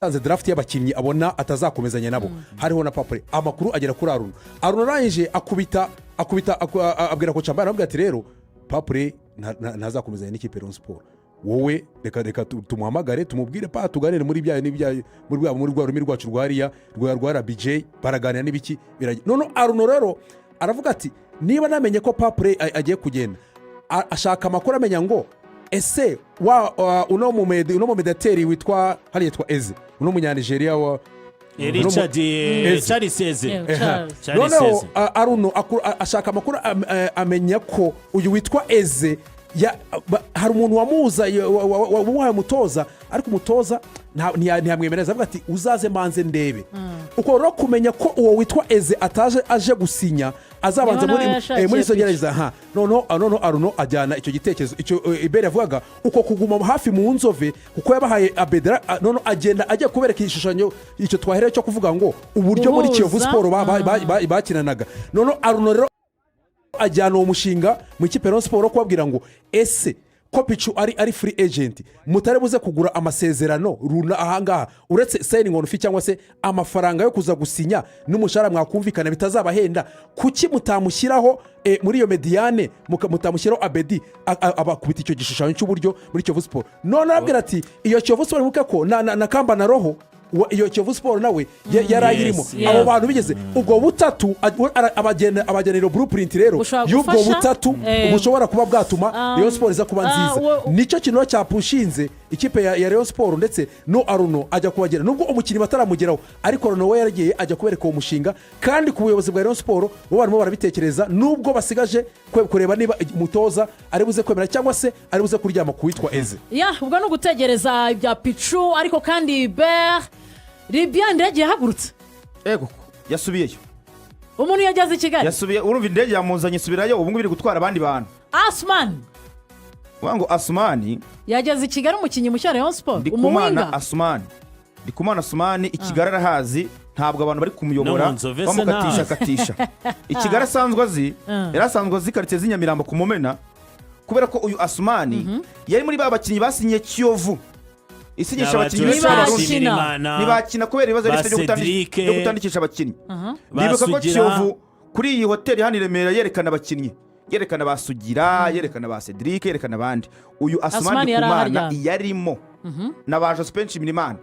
Yatanze draft y'abakinnyi abona atazakomezanya nabo, hariho na Papure. Amakuru agera kuri Aruna. Aruna arangije akubita akubita abwira coach Ambani, aramubwira ati: "Rero Papure ntazakomezanya n'ikipe ya Rayon Sports. Wowe reka tumuhamagare, tumubwire pa tuganire muri bya n'ibya muri rwa rurimi rwacu rwa hariya rwa RBJ." Baraganira n'ibiki biragira. None Aruna rero aravuga ati: "Niba namenye ko Papure agiye kugenda," ashaka amakuru, amenya ngo ese uno mumediateri witwa hariya, yitwa Eze, uno munyanigeriya wa Richard Eze. Charles Eze. Yeah, Eha. Charles. Charles Noneho Eze. Aruno ashaka amakuru, amenya ko uyu witwa Eze hari umuntu wamuza wamuhaye umutoza, ariko umutoza ntiyamwemereza, avuga ati: "Uzaze manze ndebe." Uko rero kumenya ko uwo witwa Eze ataje aje gusinya, azabanza Niho nawe muri yashakiye muri izo Pichu. gerageza. Ha, noneho Aruno ajyana icyo gitekerezo, icyo Iberi yavugaga, uko kuguma hafi mu nzove, kuko yabahaye Abedera. Noneho agenda ajya kubereka igishushanyo, icyo twahereye cyo kuvuga ngo uburyo muri Guhuza. Kiyovu Sports bakinanaga. Noneho Aruno rero ajyana uwo mushinga mu ikipe ya Rayon Sports, kubabwira ngo: "Ese ko Pichu ari free agent, mutari buze kugura amasezerano runa ahangaha, uretse signing on fee cyangwa se amafaranga yo kuza gusinya n'umushahara mwakumvikana bitazabahenda, kuki mutamushyiraho muri iyo médiane, mutamushyiraho Abedi?" Abakubita icyo gishushanyo cy'uburyo muri Kiyovu Sports. None arabwira ati: "Iyo Kiyovu Sports, wibuke ko na Kamba na Roho iyo Kiyovu Sports nawe yari ayirimo." Abo bantu bigeze ubwo butatu, abagenera blueprint rero Bushobora y'ubwo gufasha, butatu bushobora kuba bwatuma Rayon Sports iza kuba nziza. Nicyo kintu rero cyapushinze ikipe ya Rayon Sports, ndetse no Aruno ajya kubagera, nubwo umukinnyi bataramugeraho, ariko Aruno we yaragiye ajya kubereka uwo mushinga. Kandi ku buyobozi bwa Rayon Sports bo barimo barabitekereza, nubwo basigaje kureba niba umutoza ari buze kwemera cyangwa se ari buze kuryama ku witwa Eze. Ya, ubwo ni ugutegereza ibya Pichu. Ariko kandi ber Libya, indege yahagurutse. Ego, yasubiyeyo. Umuntu yageze i Kigali. Yasubiye, urumva indege yamuzanye isubirayo, ubu ngubu iri gutwara abandi bantu. Asumani. Uvuga ngo Asumani yageze i Kigali, umukinnyi mushya wa Rayon Sports. Ndikumana Umuwinga. Asumani, Ndikumana Asumani i Kigali arahazi, ntabwo abantu bari kumuyobora No mu Nzove se bamukatisha ntahazi. katisha. I Kigali asanzwe azi, yari asanzwe azi karitsiye z'i Nyamirambo ku Mumena, kubera ko uyu Asumani yari muri ba bakinnyi basinyiye Kiyovu, isinyisha abakinnyi benshi b'Abarundi. Ntibakina. Ntibakina kubera ibibazo Ba yari ifite Cedric. byo kutandikisha abakinnyi. Ba Ndibuka ko Sugira. Kiyovu kuri iyi hoteli hano i Remera yerekana abakinnyi, yerekana ba Sugira, yerekana ba Cedric, yerekana abandi. Uyu Asumani Asumani yari Ndikumana aharyamye. yarimo na ba Joseph Nshimirimana.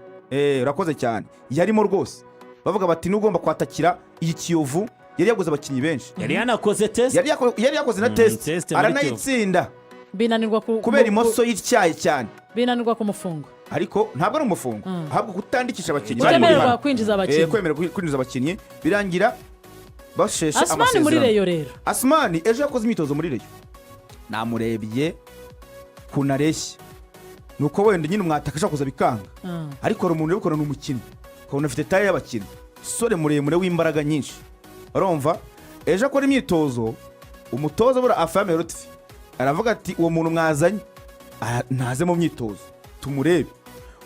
Urakoze cyane, yarimo rwose. Bavuga bati: "N'ugomba kwatakira iyi Kiyovu." Yari yaguze abakinnyi benshi. Yari yanakoze test. Yari yakoze na test, Test muri aranayitsinda binanirwa kubera imoso y'ityaye cyane. Binanirwa kumufunga. Ariko ntabwo ari umufungo, ahubwo kutandikisha abakinnyi bari muri Kutemererwa hano. kwinjiza abakinnyi. Kwemererwa kwinjiza abakinnyi, birangira basheshe Asumani muri amasezerano. Rayon rero. Asumani ejo yakoze imyitozo muri Rayon, namurebye ukuntu areshya, ni uko wenda nyine umwataka ashobora kuza bikanga, ariko hari umuntu ubikora, ni umukinnyi, ukabona afite taille y'abakinnyi, umusore muremure w'imbaraga nyinshi. Urumva ejo akora imyitozo, umutoza buriya Afahmia Lotfi aravuga ati: "Uwo muntu mwazanye ntaze mu myitozo tumurebe."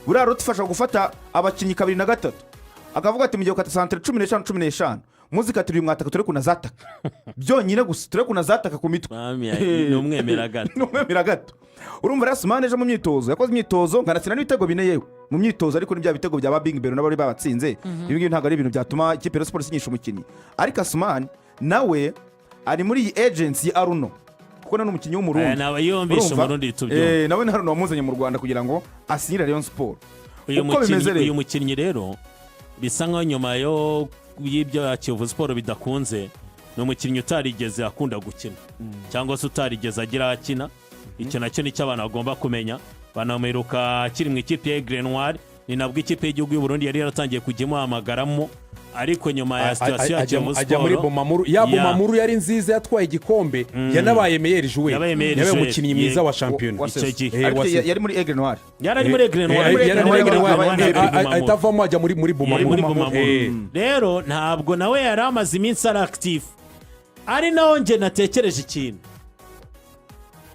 Buriya Lotfi ashobora gufata abakinnyi kabiri na gatatu, akavuga ati: "Mugiye gukata santere 15, 15, muzikatira uyu mwataka, turebe ukuntu azataka byonyine gusa, turebe ukuntu azataka ku mitwe." Mwami, ni umwemera gato. Ni umwemera gato. Urumva rero Asumani ejo mu myitozo yakoze imyitozo, nkanatsinda n'ibitego bine yewe mu myitozo, ariko ni bya bitego bya ba Bingi Bero n'abari babatsinze. Ibi ngibi ntabwo ari ibintu byatuma ikipe ya Sports isinyisha umukinnyi. Ariko Asumani nawe ari muri iyi agency ya Aruno, kuko nawe ni umukinnyi w'Umurundi. Aya nawe yumvishe Urumva? Umurundi tubyumva. Nawe ni Aruno wamuzanye mu Rwanda kugira ngo asinyire Rayon Sports. Uyu Uko bimeze mukinnyi rero. Uyu mukinnyi rero bisa nkaho nyuma yo y'ibyo ya Kiyovu Sports bidakunze, ni umukinnyi utarigeze akunda gukina cyangwa se utarigeze agira aho akina. Icyo nacyo nicyo abantu bagomba kumenya. Banamuheruka akiri mu ikipe ya Aigle Noir, ni nabwo ikipe y'igihugu y'u Burundi yari yaratangiye kujya imuhamagaramo, ariko nyuma ya situation ya Ajya Kiyovu ajya muri Sports Bumamuru ya Bumamuru yari nziza, yatwaye igikombe, yanabaye meilleur joueur. Yabaye meilleur yabaye joueur. umukinnyi mwiza wa shampiyona. Wa Icyo saison. gihe. Ariko yari muri Aigle Noir. Yari ari muri Aigle Noir. Yari muri Aigle Noir. Noir. Ahita avamo ajya muri Yari muri Bumamuru. Bumamuru. Rero ntabwo nawe yari amaze iminsi ari actif. Ari naho njye natekereje ikintu: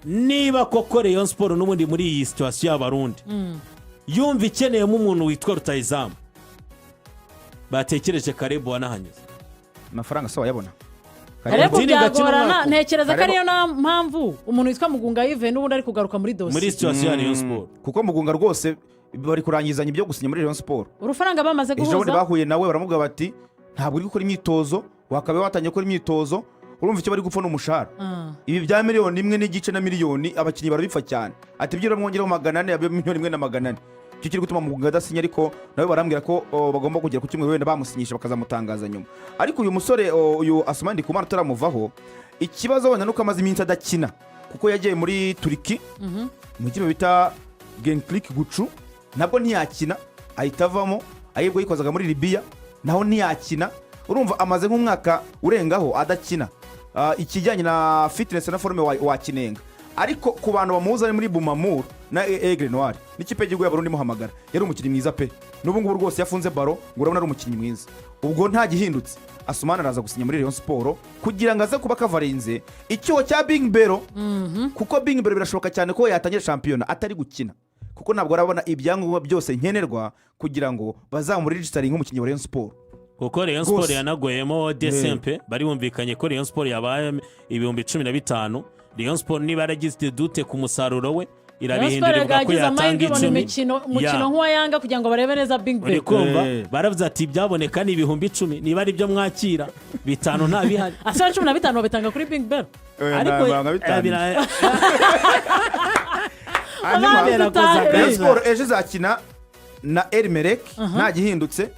niba koko Rayon Sports n'ubundi muri iyi situation y'Abarundi yumva ikeneyemo umuntu witwa rutayizamu, batekereje Karebu wanahanyuze. Amafaranga se wayabona? Ariko Martini gakina byagorana. umwaka. Ntekereza ko Karebo. ariyo na mpamvu umuntu witwa Mugunga Yves n'ubundi ari kugaruka muri muri dosiye. situation ya Rayon Sports. Kuko Mugunga rwose Bari kurangizanya ibyo gusinya muri Rayon Sport. Urufaranga bamaze Ejo bundi guhuza. bahuye nawe, baramubwira bati: "Ntabwo uri gukora imyitozo, wakabaye watangiye gukora imyitozo." Urumva icyo bari gupfa ni umushahara. Ibi bya 1.5 miliyoni na miliyoni, abakinnyi barabipfa cyane. Ati: "Byibura mwongereho 400, abe 1,4 miliyoni." Icyo kiri gutuma Mugunga adasinya, ariko nawe barambwira ko bagomba kugera ku cyumweru wenda bamusinyisha, bakazamutangaza nyuma. Ariko uyu musore, uyu Asumani Ndikumana, turamuvaho. Ikibazo wenda nuko amaze iminsi adakina, kuko yagiye muri Turiki mu ikipe bita Genclik Gucu, nabwo ntiyakina, ahita avamo. Ahubwo yikozaga muri Libiya, naho ntiyakina. Urumva amaze nk'umwaka urengaho adakina. Ikijyanye na fitness na forme wakinenga, ariko ku bantu bamuzi ari muri Bumamuru na Aigle Noir n'ikipe y'igihugu y'Abarundi imuhamagara, yari umukinnyi mwiza pe. N'ubu ngubu rwose yafunze ballon ngo urabona ari umukinnyi mwiza. Ubwo nta gihindutse, Asumani araza gusinya muri Rayon Sport kugira ngo aze kuba kavarinze icyuho cya Bing Bero, kuko Bing Bero birashoboka cyane ko yatangira shampiyona atari gukina, kuko ntabwo arabona ibyangombwa byose nkenerwa kugira ngo bazamuregisteringe nk'umukinnyi wa Rayon Sport. Kuko Rayon Sport Rwose. yanagoyemo desempe, bari bumvikanye ko Rayon Sport yabaye 15,000. Rayon Sport niba yaragize doute ku musaruro we, Rayon Sport irabihindura, ivuga ko yagize yatanga amahirwe ibona 10. imikino, umukino nk'uwa Yanga, kugira ngo barebe neza Bing Uri Bell. kumva, baravuze ati: "Ibyaboneka ni 10,000, niba ari byo mwakira, 5 ntabihari." Asa 15 babitanga kuri Bing Bell. Ariko Hanyuma Abandi dutahe. Rayon Sport ejo izakina na El Merreikh nta gihindutse,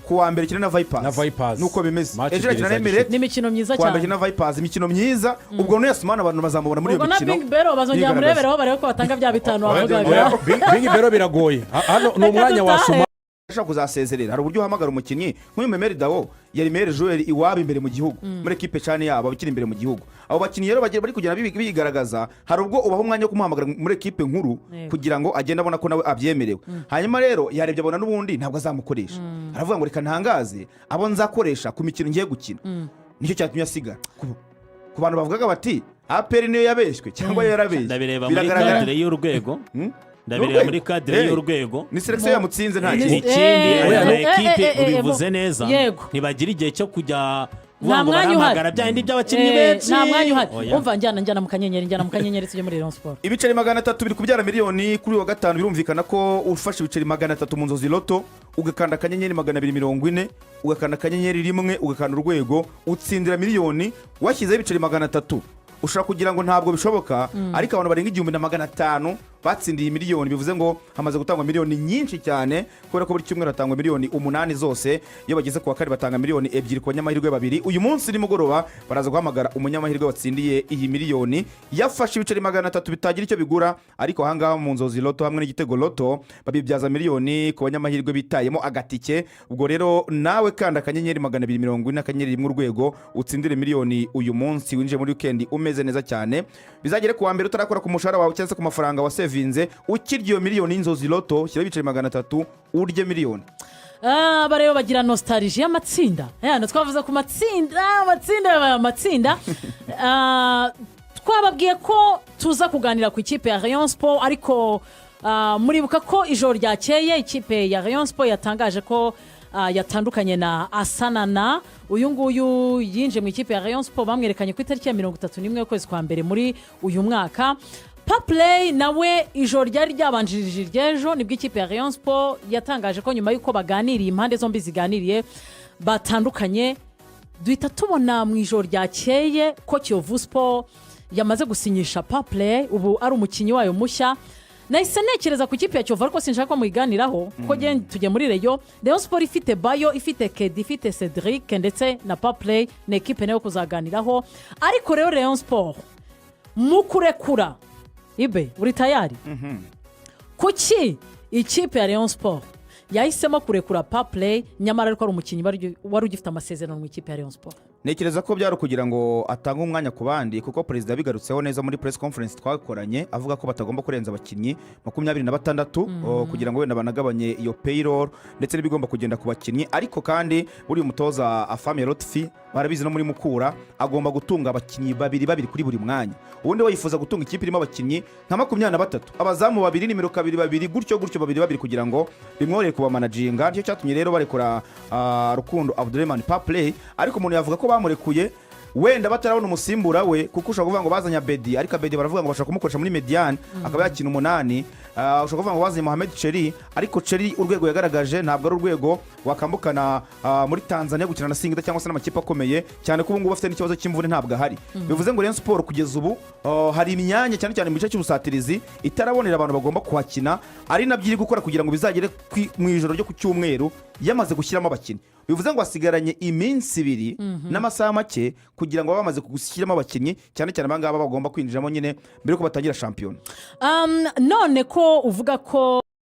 ku wa mbere ikina na Vipers. Na Vipers. Nuko bimeze. Match Ejo irakina na ebyiri za Emelec, Ni imikino myiza ku wa mbere cyane. ikina na Vipers, imikino myiza. Ubwo n'uyu Asumani abantu bazamubona muri iyo Ubwo na mikino. Bing Bell bazongera Yigaragaza. murebereho, barebe ko batanga bya 5 wavugaga. Oya, Bing Bero biragoye. Hano ni umwanya Reka dutahe. wasoma. Ashobora kuzasezerera. Hari uburyo uhamagara umukinnyi nk'uyu Memel Dao, yari meilleur joueur iwabo imbere mu gihugu, muri ekipe cyane yabo abakiri imbere mu gihugu. Abo bakinnyi rero bagiye bari kugenda bigaragaza, hari ubwo ubaha umwanya wo kumuhamagara muri ekipe nkuru kugira ngo agende abona ko nawe abyemerewe. Hanyuma rero yarebye abona n'ubundi ntabwo azamukoresha, aravuga ngo: "Reka ntangaze abo nzakoresha ku mikino ngiye gukina." Nicyo cyatumye asigara. Ku bantu bavugaga bati APR niyo yabeshywe cyangwa yarabeshye, Ndabireba muri biragaragara. cadre y'urwego. Ndabireba N'urwego. muri cadre y'urwego. Ni sélection yamutsinze, nta kindi. Ikindi, aya ma ekipe, ubivuze neza, ntibagira igihe cyo kujya Nta kuvuga ngo mwanya uhari. barahamagara bya bindi by'abakinnyi benshi. Nta mwanya uhari. Oya. Umva, njyana mu kanyenyeri, njyana mu kanyenyeri, tujye muri Rayon Sport. Ibiceri 300 biri kubyara miliyoni kuri uyu wa gatanu. Birumvikana ko ufashe ibiceri 300 mu Nzozi Lotto, ugakanda *240, ugakanda *1, ugakanda urwego, utsindira miliyoni washyizeho ibiceri 300. Ushobora kugira ngo ntabwo bishoboka, ariko abantu barenga 1500 batsindiye miliyoni. Bivuze ngo hamaze gutangwa miliyoni nyinshi cyane, kubera ko buri cyumweru hatangwa miliyoni 8 zose. Iyo bageze ku wa kane batanga miliyoni 2 ku banyamahirwe babiri. Uyu munsi nimugoroba baraza guhamagara umunyamahirwe watsindiye iyi miliyoni yafashe ibiceri 300 bitagira icyo bigura, ariko ahangaha mu Nzozi Lotto hamwe n'Igitego Lotto babibyaza miliyoni ku banyamahirwe bitayemo agatike. Ubwo rero nawe kanda *240 *1 urwego, utsindire miliyoni uyu munsi, winjiye muri wikendi umeze neza cyane. Bizagere ku wa mbere utarakora ku mushahara wawe cyangwa se ku mafaranga wasevinze, ukirya iyo miliyoni y'Inzozi Lotto. Shyiraho ibiceri 300 urye miliyoni. Aba rero bagira nostalgie y'amatsinda. Hano twavuze ku matsinda, amatsinda yabaye amatsinda. Twababwiye ko tuza kuganira ku ikipe ya Rayon Sport, ariko muribuka ko ijoro ryakeye ikipe ya Rayon Sport yatangaje ko yatandukanye na Asanana. Uyu nguyu yinjiye mu ikipe ya Rayon Sport, bamwerekanye ku itariki ya 31 y'ukwezi kwa mbere muri uyu mwaka. Paplay nawe ijoro ryari ryabanjirije iry'ejo nibwo ikipe ya Rayon Sport yatangaje ko nyuma y'uko baganiriye, impande zombi ziganiriye, batandukanye. Duhita tubona mu ijoro ryakeye ko Kiyovu Sport yamaze gusinyisha Paplay, ubu ari umukinnyi wayo mushya. Nahise ntekereza ku ikipe ya Kiyovu, ariko sinshaka ko muyiganiraho kuko tujya muri Rayon. Rayon Sport ifite Bayo, ifite Kedi, ifite Cedric ndetse na Paplay, ni ekipe nayo kuzaganiraho. Ariko rero Rayon Sport mu kurekura ibe uri tayari. Kuki ikipe ya Rayon Sport yahisemo kurekura Paplay, nyamara ariko ari umukinnyi wari ugifite amasezerano mu ikipe ya Rayon Sport? Ntekereza ko byari ukugira ngo atange umwanya ku bandi, kuko perezida yabigarutseho neza muri press conference twakoranye, avuga ko batagomba kurenza abakinnyi 26, kugira ngo wenda banagabanye iyo payroll ndetse n'ibigomba kugenda ku bakinnyi. Ariko kandi buriya umutoza Afhamia Lotfi, barabizi no muri Mukura, agomba gutunga abakinnyi babiri babiri kuri buri mwanya. Ubundi we yifuza gutunga ikipe irimo abakinnyi nka 23, abazamu babiri, nimero kabiri babiri, gutyo gutyo, babiri babiri, kugira ngo bimworohere kubamanaginga. Nicyo cyatumye rero barekura Rukundo Abdulrahman Paplay. Ariko umuntu yavuga ko bamurekuye Wenda batarabona umusimbura we, kuko ushobora kuvuga ngo bazanye Abedi, ariko Abedi baravuga ngo bashobora kumukoresha muri médiane akaba yakina umunani. Ushobora kuvuga ngo bazanye Mohamed Cheri, ariko Cheri urwego yagaragaje ntabwo ari urwego wakambukana muri Tanzania gukina na Singida cyangwa se n'amakipe akomeye cyane, ko ubu ngubu afite n'ikibazo cy'imvune, ntabwo ahari. Bivuze ngo Rayon Sport kugeza ubu hari imyanya, cyane cyane mu gice cy'ubusatirizi, itarabonera abantu bagomba kuhakina, ari nabyo iri gukora kugira ngo bizagere mu ijoro ryo ku cyumweru yamaze gushyiramo abakinnyi. Bivuze ngo hasigaranye iminsi 2 n'amasaha make kugira ngo babe bamaze gushyiramo abakinnyi, cyane cyane abangaba bagomba kwinjiramo nyine mbere yuko batangira shampiyona. None ko uvuga ko